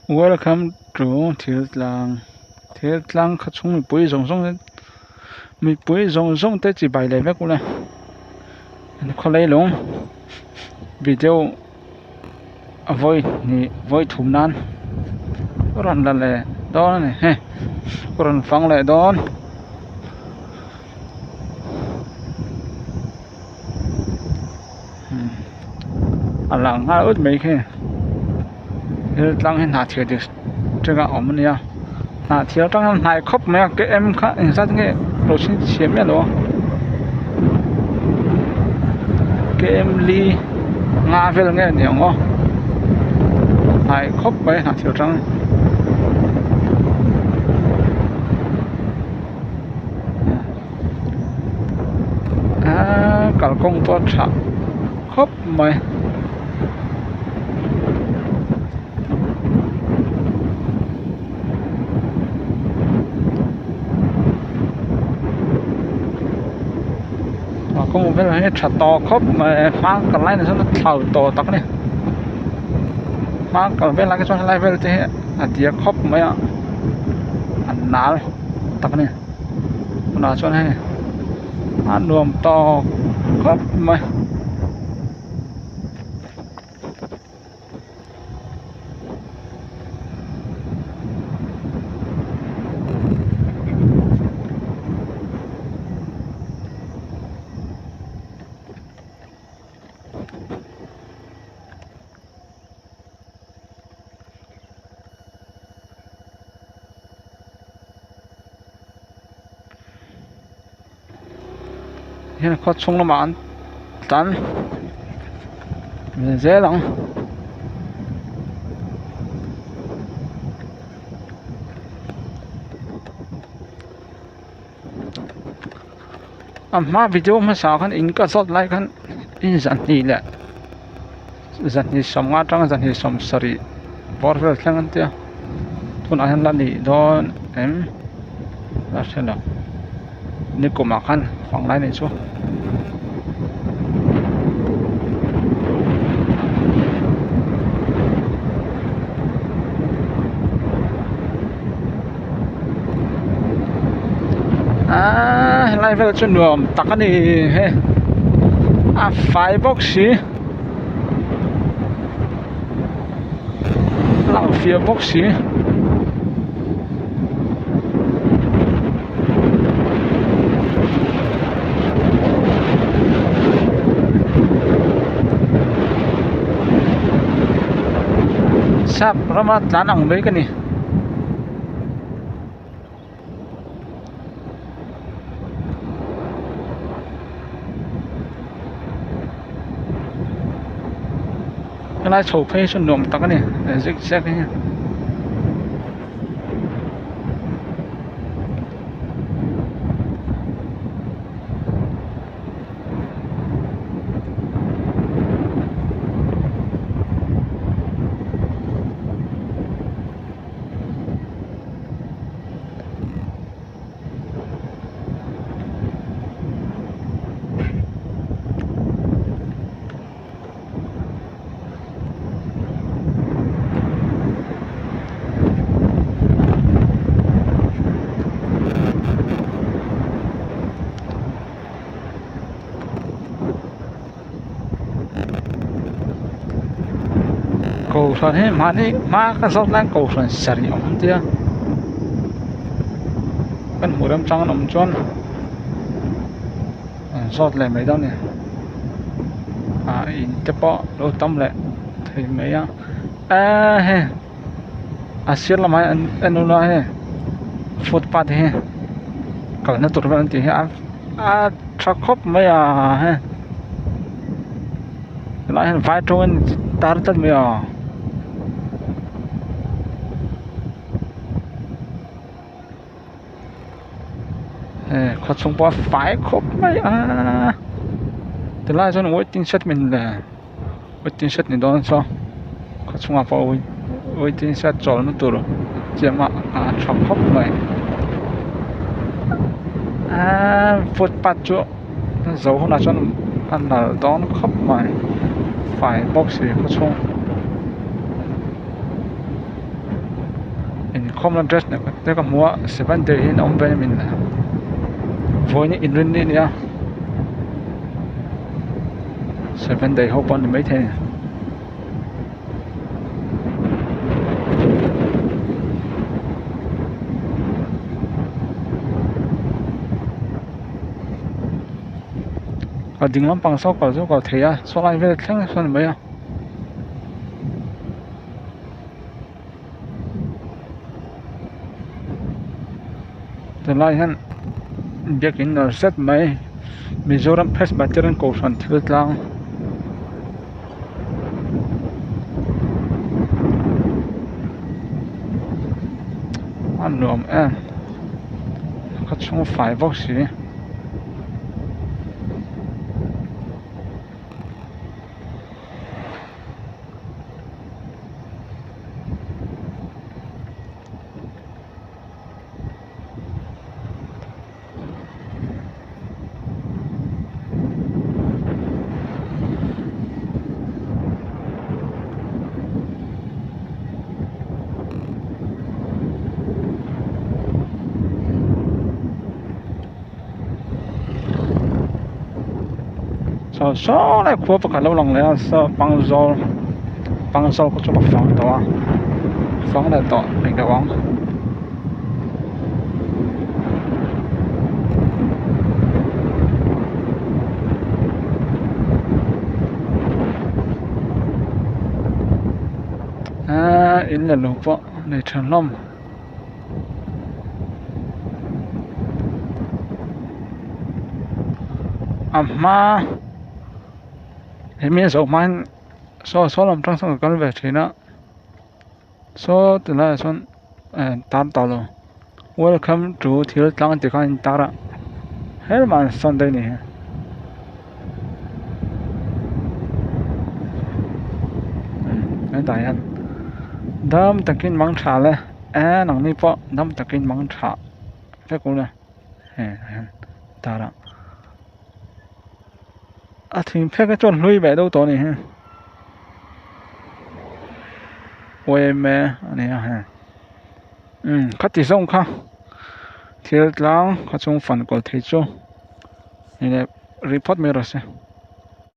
Welcome to Thiltlang Thiltlang kha chhung mipui zawng zawng te mipui zawng zawng te chibai leh vek ula an khawlai lawng video a vawi hnih vawi thum nan a rawn la leh dawn a ni hei a rawn fang leh dawn. A lang nghal ut mai khi thil tlang hi hnahthial district ah a awm ania hnahthial atang hian hnai khawp mai a K M kha engzat nge lo chhinchhiah miah lo a K M li nga vel nge ni ang aw hnai khawp mai hnahthial atang. Aaa kalkawng pawh a tha khawp mai. Kalkawng vel hi a tha tawh khawp mai hma kal lai ni chuan a thlau tawh tak a ni hma kal vel lai te chuan helai vel te hi a diak khawp mai a a nal tak a ni. Tunah chuan hei a nuam tawk khawp mai. Hian khaw chhung lamah an tlan zel ang. A hma video hmasa khan in ka zawt lai khan in zahnih leh zahnih sawmnga atanga zahnih sawmsarih bawr vel thleng an tia tunah hian la nih dawn em la hre lo nikum ah khan fang lai nih chu. Aaa helai vel chu nuam tak a ni hei a fai bawk si lang fiah bawk si. Sap rama tlan ang mai ka ni. Helai chho phei hi chu nuam tak a ni zig zag hi. Kohhran hi mahni hma ka zawt lai kohhran sarih a awm tia kan hmuh remchang an awm chuan an zawt leh mai dawn a ni ah in te pawh lo tam leh thei mai a eee hei a sir lamah hian an en ula hei footpath hi kalna tur vel an tih hi a a tha khawp mai a hei tunah hian vai tawng in tar tlat mai a. Hei khaw chhung pawh a fai khawp mai a tilai ah chuan waiting shed min le waiting shed ni dawn saw khaw chhungah pawh waiting shed chawlhna tur chiam a a tha khawp mai aaa footpath chu zo hunah chuan a nalh dawn khawp mai fai bawk si khaw chhung. Inkhawmna dress nen te ka hmu a seven day hi an awm ve min vawiin inrinni a ni a seven day ho pawh an ni maithei a ni. A ding lampang saw kal chu kal thei a saw lai vel thleng sawn a ni mai a. Tunlai hian biakin nawr zet mai Mizoram Presbyterian Kohhran thil tlang a nuam em ka chhung fai bawk si. Saw saw lai khua pakhat lo lang leh a saw pangzawl pangzawl khaw chu ka fang tawh a fang leh tawh rih deuh ang. Eee in leh lo pawh nei tha hlawm. A hma he mi a zawh hma hian saw saw lam tang sawn ka kal ve thin a saw ti laiah sawn eh tar tawh lo welcome to thil tlang tih kha a intar a helmah an sawn daih a ni hi hetah hian dam takin mang tha le eh nangni pawh dam takin mang tha vek ula hei tah hian tar a a thing phek te chuan hlui ve deuh tawh a ni hi yma a ni a hei umm khati zawng kha thil tlang khaw chung fan kual thei chu. Ih report mai rawh se.